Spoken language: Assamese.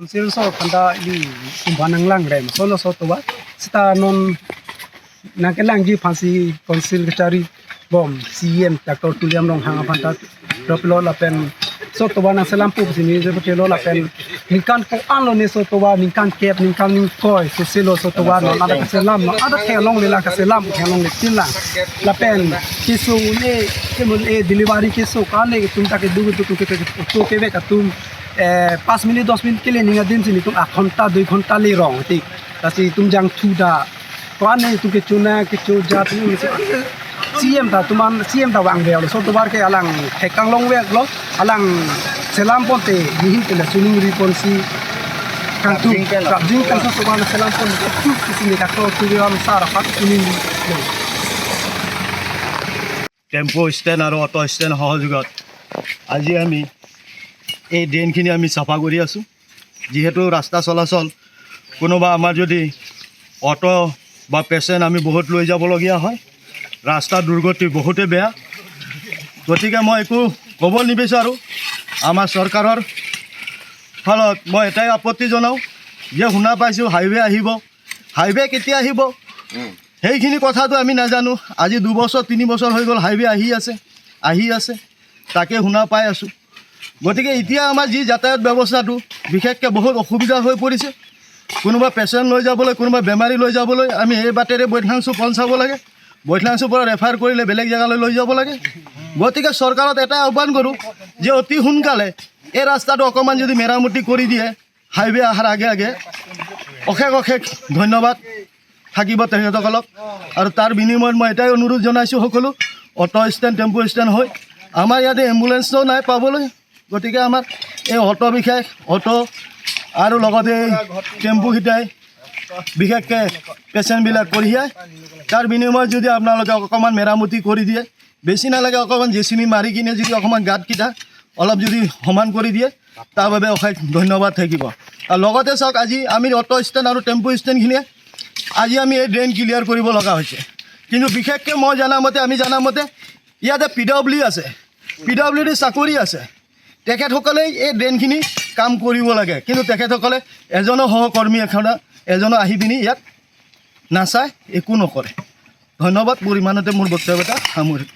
Council so phanda li kumbanang lang rem so lo so to ba sta non nangkelang ji phansi council kachari bom CM Dr. Tuliam rong hanga phanta drop lo la pen so to ba na selam pu sini je ke lo la pen ningkan ko an lo ne so to ba ningkan kep ningkan ning koi so se lo so to ba no ada ka selam no ada the long le la ka selam the long le tin la la pen ki su ne ke mun e delivery ki su ka ne tum ta ke du du tu ke to ke be ka tum 5 minute 10 minute ke le ninga din sini tum 1 ঘন্টা 2 ঘন্টা le rong ti tasi tum jang thu da ko ane tu ke chuna ke chu ja tu ni CM ta tuman CM ta wang bel so to bar ke alang thekang long wek lo alang selam pon te nihin ke la suning ri pon si kang tu ka jing kan so to bar selam pon ke tu kisi ni ka to tu ram sara pat suning ri. Tempo stand আৰু অট' ষ্টেণ্ড সহযোগত আজি আমি এই ড্ৰেইনখিনি আমি চাফা কৰি আছোঁ। যিহেতু ৰাস্তা চলাচল কোনোবা আমাৰ যদি অট' বা পেচেণ্ট আমি বহুত লৈ যাবলগীয়া হয়, ৰাস্তা দুৰ্গতি বহুতেই বেয়া। গতিকে মই একো ক'ব নিবিচাৰোঁ। আমাৰ চৰকাৰৰ ফলত মই এটাই আপত্তি জনাওঁ যে শুনা পাইছোঁ হাইৱে আহিব। হাইৱে কেতিয়া আহিব, সেইখিনি কথাটো আমি নাজানো। আজি 2 বছৰ 3 বছৰ হৈ গ'ল, হাইৱে আহি আছে, আহি আছে, তাকে শুনা পাই আছোঁ। গতিকে এতিয়া আমাৰ যি যাতায়াত ব্যৱস্থাটো বিশেষকৈ বহুত অসুবিধা হৈ পৰিছে। কোনোবা পেচেণ্ট লৈ যাবলৈ, কোনোবা বেমাৰী লৈ যাবলৈ আমি এই বাটেৰে বৈঠলাংচু পঞ্চাব লাগে। বৈঠলাংচুৰ পৰা ৰেফাৰ কৰিলে বেলেগ জেগালৈ লৈ যাব লাগে। গতিকে চৰকাৰত এটাই আহ্বান কৰোঁ যে অতি সোনকালে এই ৰাস্তাটো অকণমান যদি মেৰামতি কৰি দিয়ে হাইৱে অহাৰ আগে আগে, অশেষ অশেষ ধন্যবাদ থাকিব তেখেতসকলক। আৰু তাৰ বিনিময়ত মই এটাই অনুৰোধ জনাইছোঁ সকলো অট' ষ্টেণ্ড, টেম্পু ষ্টেণ্ড হৈ আমাৰ ইয়াতে এম্বুলেঞ্চো নাই পাবলৈ। গতিকে আমাৰ এই অট', বিশেষ অট' আৰু লগতে এই টেম্পুকেইটাই বিশেষকৈ পেচেণ্টবিলাক কঢ়িয়াই। তাৰ বিনিময়ত যদি আপোনালোকে অকণমান মেৰামতি কৰি দিয়ে, বেছি নালাগে, অকণমান জেচিবি মাৰি কিনে যদি অকণমান গাঁতকেইটা অলপ যদি সমান কৰি দিয়ে, তাৰ বাবে অশেষ ধন্যবাদ থাকিব। আৰু লগতে চাওক, আজি আমি অট' ষ্টেণ্ড আৰু টেম্পু ষ্টেণ্ডখিনিয়ে আজি আমি এই ড্ৰেইন ক্লিয়াৰ কৰিব লগা হৈছে। কিন্তু বিশেষকৈ মই জনামতে, আমি জনামতে ইয়াতে পিডাব্লিউ আছে, পিডাব্লিউ ডি চাকৰি আছে, তেখেতসকলেই এই ড্ৰেইনখিনি কাম কৰিব লাগে। কিন্তু তেখেতসকলে এজনো সহকৰ্মী এখন এজনো আহি পিনি ইয়াত নাচায়, একো নকৰে। ধন্যবাদ। মোৰ ইমানতে মোৰ বক্তব্য এটা সামৰিলোঁ।